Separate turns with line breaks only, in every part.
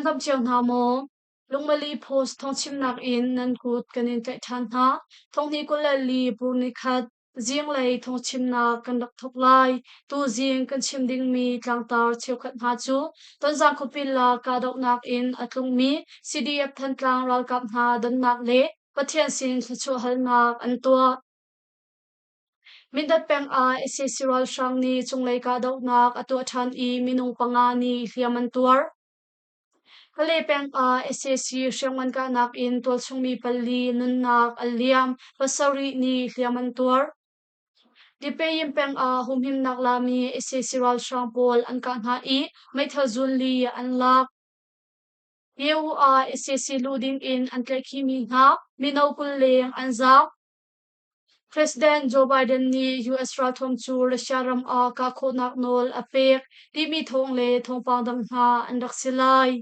Nan dam cio hna maw? Lungmali Post thawngchimnak in nan kut kan in tlaih ṭhan hna. Thonghnih 24 pur nikhat zinglei thawngchimnak kan rak thawk lai. Tuzing kan chim dingmi tlangtar cheukhat hna cu Tonzang khuapi la kahdohnak in a tlungmi CDF Thantlang ralkap hna donnak le Pathian sin thluachuah halnak an tuah. Mindat peng ah sac ralhrang nih cunglei kahdohnak a tuah ṭhan i minung panga nih hliam an tuar. Kalay peng ah sac hriamngan kahnak in tualchungmi pali nunnak an liam, pasarih nih hliam an tuar. Dipeyin peng ah humhimnak lami sac ralhrang pawl an kah hna i meithal zunli an lak. EU ah sac luh ding in an tlaihkhihmi hna mino 20 leng an zaam. President Joe Biden nih US ralthuam cu Russia ram ah kah khawhnak nawl a pek timi thawng le thawngpang dang hna an rak si lai.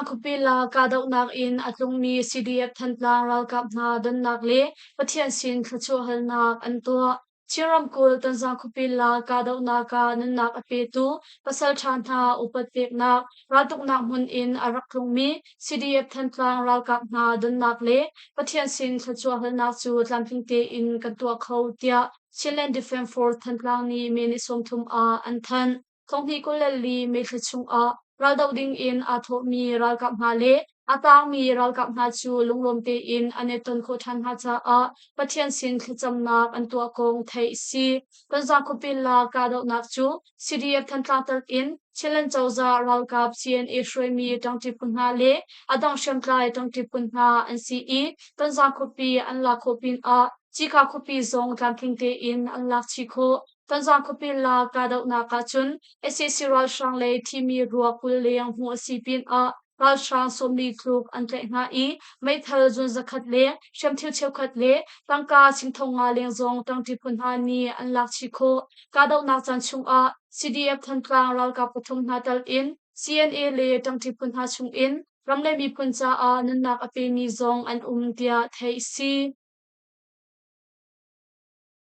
Khuapi la kahdohnak in a tlungmi CDF Thantlang ralkap hna donnak le Pathian sin thluachuah halnak an tuah. Chin ramkulh Tonzang khuapi la kahdohnak ah nunnak a petu pasalṭha hna upat peknak raltuknak hmun in a rak tlungmi CDF Thantlang ralkap hna donnak le Pathian sin thluachuah halnak cu tlamtling tein kan tuah kho tiah Chinland Defense Force Thantlang nih May ni 30 ah an thanh. Thonghnih 24 May thla chungah raldoh dingin aa thawhmi ralkap hna le a taangmi ralkap hna cu lunglawm tein an i ton khawh ṭhan hna caah Pathian sin thlacamnak an tuah kong theih a si. Tonzang khuapi la kahdohnak cu CDF Thantlang telh in Chinland cozah ralkap CNA hruaimi ṭangṭi phu hna le a dang hriamtlai ṭangṭi phu hna an si i Tonzang khuapi an lak khawh pinah Cikha khuapi zong tlamtling tein an lak chih khawh. Tonzang khuapi la kahdohnak ahcun sac ralhrang le thimi ruak 20 leng hmuh a si pinah ralhrang 40 tluk an tlaih hna i meithal zun zakhat le hriamthil cheukhat le tangka sing 5,000 leng zong ṭangṭi phu hna nih an lak chih khawh. Kahdohnak caan chungah CDF Thantlang ralkap pathum hna tal in CNA le ṭangṭi phu hna chungin ram le miphun caah nunnak a pemi zong an um tiah theih a si.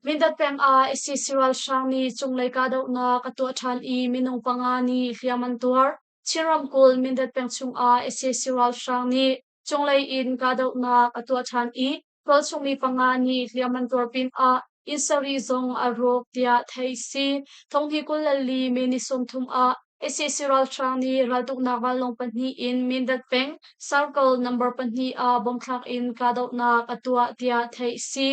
Mindat peng ah sac ralhrang nih cunglei kahdohnak a tuah ṭhan i minung panga nih hliam an tuar. Chin ramkulh Mindat peng chungah sac ralhrang nih cunglei in kahdohnak a tuah ṭhan i tualchung mi panga nih hliam an tuar pinah inn sarih zong a rawk tiah theih a si. Thonghnih 24 May ni 30 ah sac ralhrang nih raltuknak vanlawng pahnih in Mindat peng Circle number pahnih ah bomthlak in kahdohnak a tuah tiah theih a si.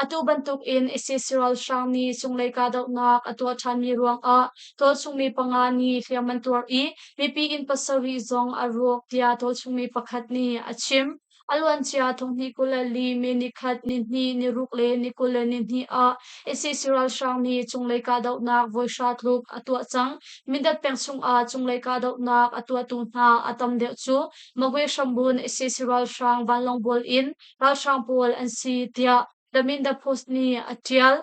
Atu bantuk in sac ralhrang nih cunglei kahdohnak a tuah ṭhanmi ruangah tualchungmi panga nih hliam an tuar i mipi inn pasarih zong a rawk tiah tualchungmi pakhat nih a chim. A luancia thonghnih 24 May nikhat, nihnih, niruk le ni 22 ah sac ralhrang nih cunglei kahdohnak voi hra tluk a tuah cang. Mindat peng chungah cunglei kahdohnak a tuahtu hna a tam deuh cu Magwe hrambun sac ralhrang vanlawng bual in ralhrang pawl an si tiah The Mindat Post nih a ṭial.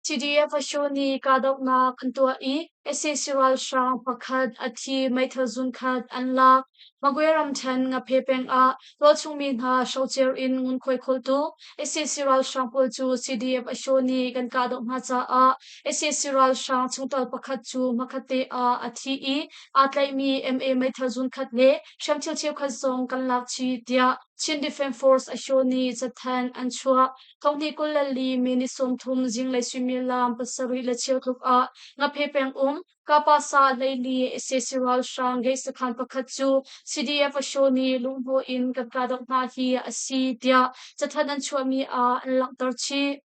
CDF Asho nih kahdohnak an tuah i sac ralhrang pakhat a thi meithal zunkhat an lak. Magwe ramṭhen Ngaphe peng ah tualchungmi hna hrocer in ngunkhuai khawltu sac ralhrang pawl cu CDF Asho nih kan kahdoh hna caah sac ralhrang chungtel pakhat cu hmakhatte ah a thi i aa tlaihmi MA meithal zunkhat le hriamthil cheukhat zong kan lak chih tiah Chin Defense Force Asho nih cathanh an chuah. Thonghnih 24 minute 30 zinglei suimilam pasarih le cheu tluk ah Ngaphe peng um Kapasa hleili sac ralhrang gate sakhan pakhat cu CDF Asho nih lunghnawh in kan kahdoh hna hi a si tiah cathanh an chuahmi ah an langhter chih.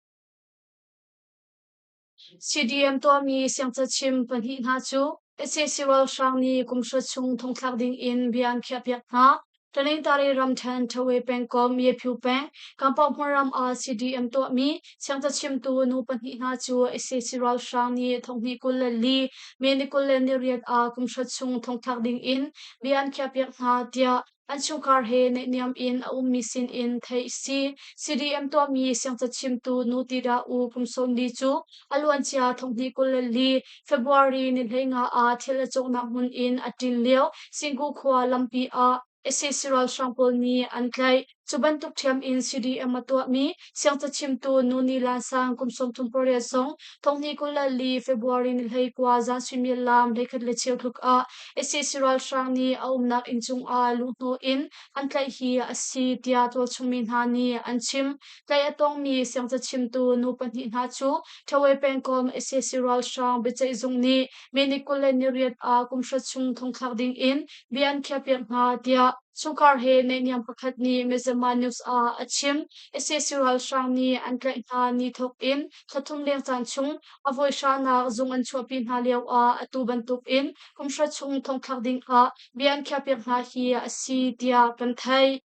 CDM tuahmi siangcachim pahnih hna cu sac ralhrang nih kum hra chung thongthlak ding in bia an khiahpiak hna. Tanintari ramṭhen Ṭhawe pengkomh Yephyu peng Kampau hmunram ah CDM tuahmi siangcachimtu nu pahnih hna cu sac ralhrang nih thonghnih 24 May ni 28 ah kum hra chung thongthlak ding in bia an khiahpiak hna tiah An chungkhar he naihniam in a ummi sinin theih a si. CDM tuahmi siangcachimtu Nu Tida U kum 40 cu a luancia thonghnih 24 February ni 15 ah thil a cawknak hmun in a ṭin lio Singgu khua lampi ah sac ralhrang pawl nih an tlaih. Cu bantuk ṭhiam in CDM a tuahmi siangcachimtu Nu Ni Lan Sang kum 38 zong thonghnih 24 February ni 19 zan suimilam 11 le cheu tluk ah sac ralhrang nih a umnak inn cungah luhhnawh in an tlaih hi a si tiah tualchungmi hna nih an chim. Tlaih a tongmi siangcachimtu nu pahnih hna cu Ṭhawe pengkomh sac ralhrang biaceihzung nih May ni 28 ah kum hra chung thongthlak ding in bia an khiahpiak hna tiah chungkhar he naihniam pakhat nih Myanmar News ah a chim. Sac ralhrang nih an tlaih hna ni thawk in thla thum leng caan chung a voi hranak zung an chuahpi hna lio ah atu bantuk in kum hra chung thongthlak ding ah bia an khiahpiak hna hi a si tiah kan theih.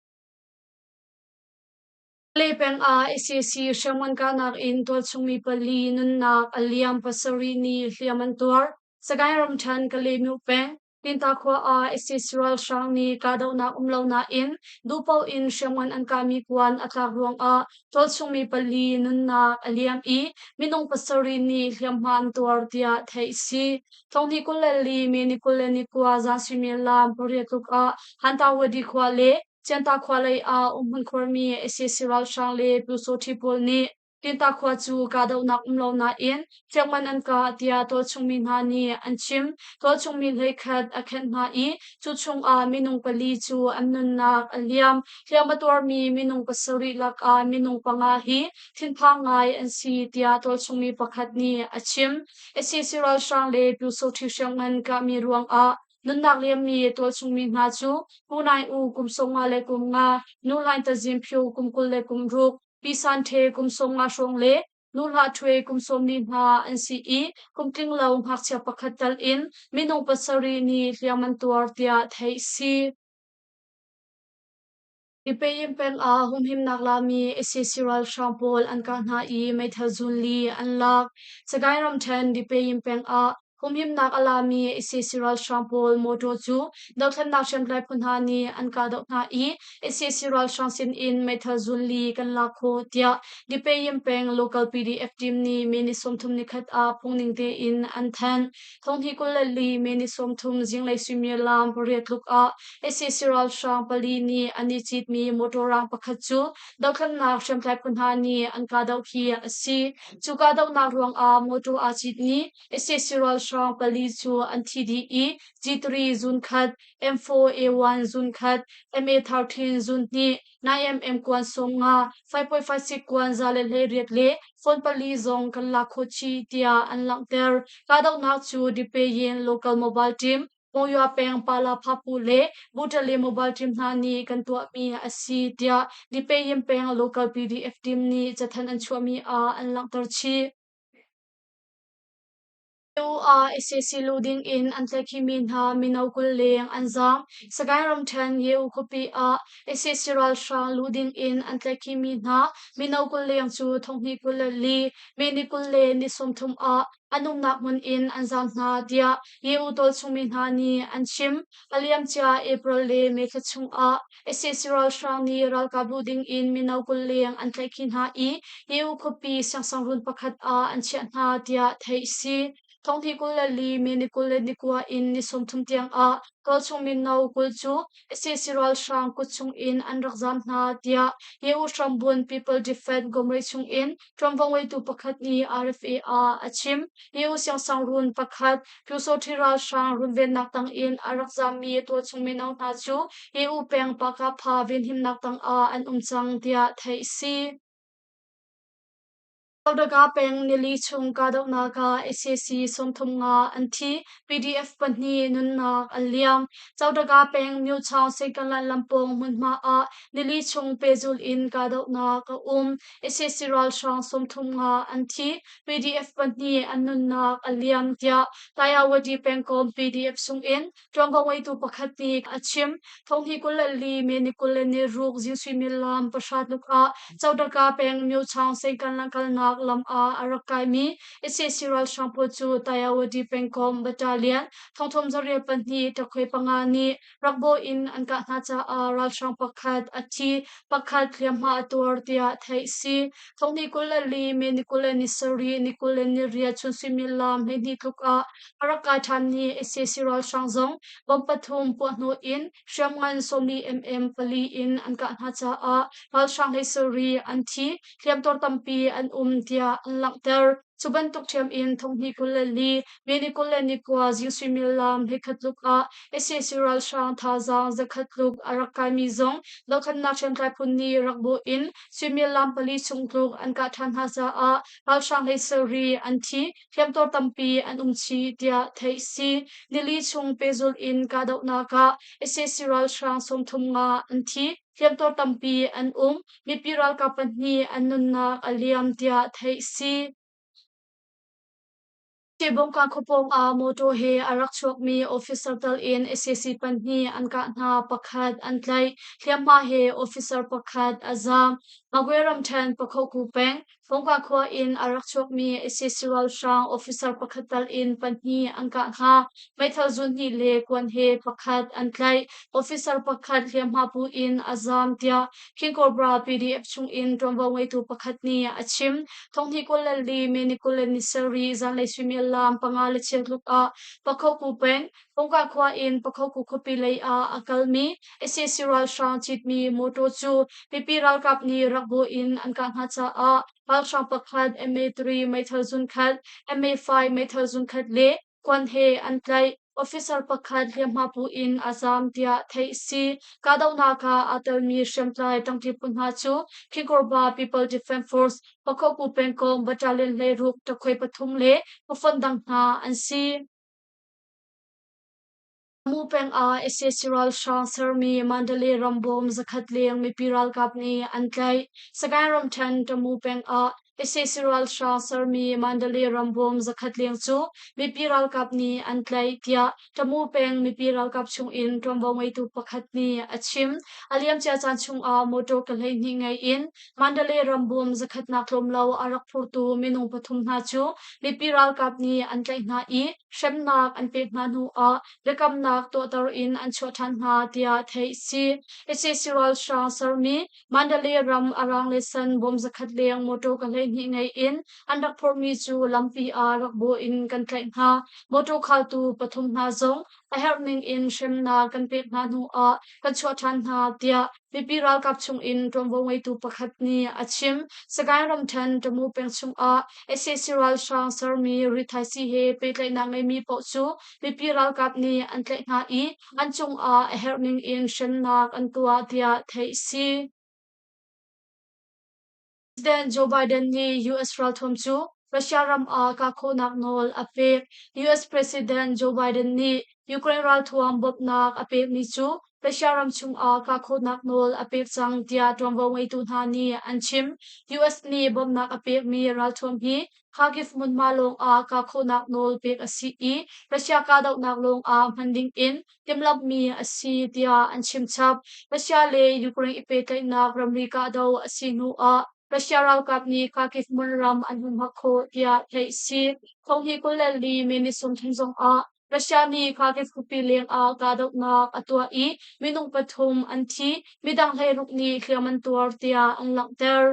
Kalay peng ah sac hriamngan kahnak in tualchungmi pali nunnak a liam, pasarih nih hliam an tuar. Sagaing ramṭhen Kalaymyo peng Tinta khua ah sac ralhrang nih kahdohnak um lo nain duhpaoh in hriamngan an kahmi kuan a tlak ruangah tualchungmi pali nunnak a liam i minung pasarih nih hliamhma an tuar tiah theih a si. Thonghnih 24 May ni 29 zan suimilam pariat tluk ah Hantawady khua le Cianta khua lei ah umhmun khuarmi sac ralhrang le Pyusawṭhi pawl nih Tinta khua cu kahdohnak um lo nain hriamngan an kah tiah tualchungmi hna nih an chim. Tualchungmi hleikhat a khenh hna i cu chungah minung pali cu an nunnak a liam. Hliam a tuarmi minung pasarih lakah minung panga hi thinphang ngai an si tiah tualchungmi pakhat nih a chim. Sac ralhrang le Pyusawṭhi hriamngan kahmi ruangah Nunnak liammi tualchungmi hna cu Pu Nai U kum 55, Nu Hlaing Tazin Phyo kum 26, Pi San Ṭhe kum 50 hrawng le Nu Hlah Ṭhue kum 40 hna an si i kum tlinglo ngakchia pakhat tal in minung pasarih nih hliam an tuar tiah theih a si. Ipeyin peng ah humhimnak lami sac ralhrang pawl an kah hna i meithal zun li an lak. Sagaing ramṭhen Dipeyin peng ah humhimnak a lami sac ralhrang pawl motor cu dothlennak hriamtlai phu hna nih an kahdoh hna i sac ralhrang sinin meithal zun li kan lak khawh tiah Dipeyin peng local PDF team nih May ni 31 ah phungning tein an thanh. Thonghnih 24 May ni 30 zinglei suimilam pariat tluk ah sac ralhrang pali nih an i citmi motor rang pakhat cu dothlennak hriamtlai phu hna nih an kahdoh hi a si. Cu kahdohnak ruangah motor aa citmi sac ralhrang pali cu an thi dih i G3 zun khat, M4A1 zun khat, MA13 zun hnih, 9mm kuan 50, 5.56 kuan 118 le phone pali zong kan lak khawh chih tiah an langhter. Kahdohnak cu Dipeyin Local Mobile Team Monywa peng Palaphapu le Butali Mobile Team hna nih kan tuahmi a si tiah Dipeyin peng local PDF team nih cathanh an chuahmi ah an langhter chih. EU ah sac luh ding in an tlaihkhihmi hna mino 20 leng an zaam. Sagaing ramṭhen Ye-U khuapi ah sac ralhrang luh ding in an tlaihkhihmi hna mino 20 leng cu thonghnih 24 May ni 20 le ni 30 ah an umnak hmun in an zaam hna tiah EU tualchungmi hna nih an chim. A liamcia April le May thla chungah sac ralhrang nih ralkap luh ding in mino 20 leng an tlaihkhih hna i EU khuapi siangsangruun pakhat ah an chiah hna tiah theih a si. Thonghnih 24 May ni 29 in ni 30 tiang ah tualchung mino 20 cu sac ralhrang kut chung in an rak zaam hna tiah EU hrambun People Defense Gomre chung in ṭuanvo ngeitu pakhat nih RFA ah a chim. EU siangsangruun pakhat Pyusawṭhi ralhrang runvennak tangin a rak zaammi tualchung mino hna cu EU peng Pakapha venhimnak tangah an um cang tiah theih a si. Saudaga peng nili chung kahdohnak ah sac 35 an thi, PDF pahnih nunnak an liam. Saudaga peng Myochaung Sekalan lampawng hmunhma ah nili chung pehzulh in kahdohnak a um. Sac ralhrang 35 an thi, PDF pahnih an nunnak a liam tiah Tayawadi pengkomh PDF chungin ṭuanvo ngeitu pakhat nih a chim. Thonghnih 24 May ni 26 zing suimilam pahra tluk ah Codaka peng Myochaung Sengkan kalnak dohkhannak lam ah a rak kaimi sac ralhrang pawl cu Tayawadi pengkomh battalion thongthum zarial pahnih ṭakhoi panga nih rakbaw in an kah hna caah ralhrang pakhat a thi, pakhat hliamhma a tuar tiah theih a si. Thonghnih 24 May ni 27 ni 28 chun suimilam 12 tluk ah a rak kai ṭhanmi sac ralhrang zong bomb pathum puahhnawh in hriamngan 40 mm pali in an kah hna caah ralhrang hlei sarih an thi, hliamtuar tampi an um tiah an langhter. Cu bantuk ṭhiam in thonghnih 24 May ni 29 zing suimilam 11 tluk ah sac ralhrang thazaang zakhat tluk a rak kaimi zong dohthlennak hriamtlai phun nih rak bawh in suimilam pali chung tluk an kah ṭhan hna caah ralhrang hlei sarih an thi, hliamtuar tampi an um chih tiah theih a si. Nili chung pehzulh in kahdohnak ah sac ralhrang 35 an thi, hliamtuar tampi an um. Mipi ralkap pahnih an nunnak a liam tiah theih a si. Bongka khuapawng ah mawtaw he a rak chuakmi officer tal in sac pahnih an kah hna, pakhat an tlaih. Hliamhma he officer pakhat a zaam. Magwe ramṭhen Pakhoku peng, Bongka khua in a rak chuakmi sac ralhrang officer pakhat tal in pahnih an kah hna. Meithal zun hnih le kuan he pakhat an tlaih. Officer pakhat hliamhma pu in a zaam tiah King Cobra PDF chungin ṭuanvo ngeitu pakhat nih a chim. Thonghnih 24 May ni 27 zanlei suimilam panga le cheu tluk ah Pakhoku peng, Pongka khua in Pakhoku khuapi lei ah a kalmi sac ralhrang citmi mawṭaw cu mipi ralkap nih rakbaw in an kah hna caah ralhrang pakhat MA3 meithal zunkhat, MA5 meithal zunkhat le kuan he an tlaih. Officer pakhat hliamhma pu in a zaam tiah theih a si. Kahdohnak ah aa telmi hriamtlai ṭangṭi phu hna cu Khingkorba People Defence Force, Pakhoku pengkomh Battalion 16 ṭakhoi pathum le phufonh dang hna an si. Tamu peng ah sac ralhrang sermi Mandalay ram bawm zakhat leng mipi ralkap nih an tlaih. Sagaing ramṭhen Tamu peng ah sac ralhrang sermi Mandalay ram bawm zakhat leng cu mipi ralkap nih an tlaih tiah Tamu peng mipi ralkap chungin ṭuanvo ngeitu pakhat nih a chim. A liamcia caan chungah motor ke 12 ngei in Mandalay ram bawm zakhatnak tlawm lo a rak phurtu minung pathum hna cu mipi ralkap nih an tlaih hna i hremnak an pek hna hnu ah biakamnak tuahter in an chuah ṭhan hna tiah theih a si. Sac ralhrang sermi Mandalay ram a rang le san bawm zakhat leng motor ka 12 ngei in an rak phorhmi cu lampi ah rak bawh in kan tlaih hna. Motor khaltu pathum hna zong a herh ning in hremnak kan pek hna hnu ah kan chuah ṭhan hna tiah mipi ralkap chungin ṭuanvo ngeitu pakhat nih a chim. Sagaing ramṭhen Tamu peng chungah sac ralhrang sermi rithaisii he pehtlaihnak ngeimi paoh cu mipi ralkap nih an tlaih hna i an cungah a herh ning in hremnak an tuah tiah theih a si. President Joe Biden nih US ralthuam cu Russia ram ah kah khawhnak nawl a pek. US President Joe Biden nih Ukraine ralthuam bawmhnak a pekmi cu Russia ram chungah kah khawhnak nawl a pek cang tiah ṭuanvo ngeitu hna nih an chim. US nih bawmhnak a pekmi ralthuam hi Kharkiv hmunhma lawngah kah khawhnak nawl pek a si i Russia kahdohnak lawngah hman dingin timhlamhmi a si tiah an chim chap. Russia le Ukraine i pehtlaihnak ramri kahdoh a si hnu ah Russia ralkap nih Kharkiv hmunram an humhak khawh tiah theih a si. Thonghnih 24 May ni 30 zong ah Russia nih Kharkiv khuapi leng ah kahdohnak a tuah i minung pathum an thi, midang 16 nih hliam an tuar tiah an langhter.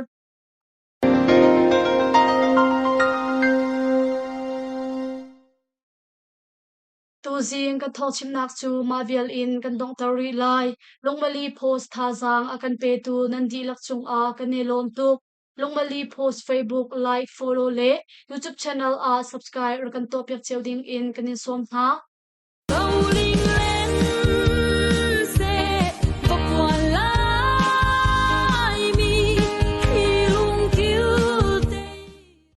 Tuzing kan thawngchimnak cu mah vial in kan donghter rih lai. Lungmali Post thazaang a kan petu nan dihlak cungah kan i lawm tuk. Lungmali Post Facebook like, follow le YouTube channel ah subscribe rak kan tuahpiak cio ding in kan in sawm hna.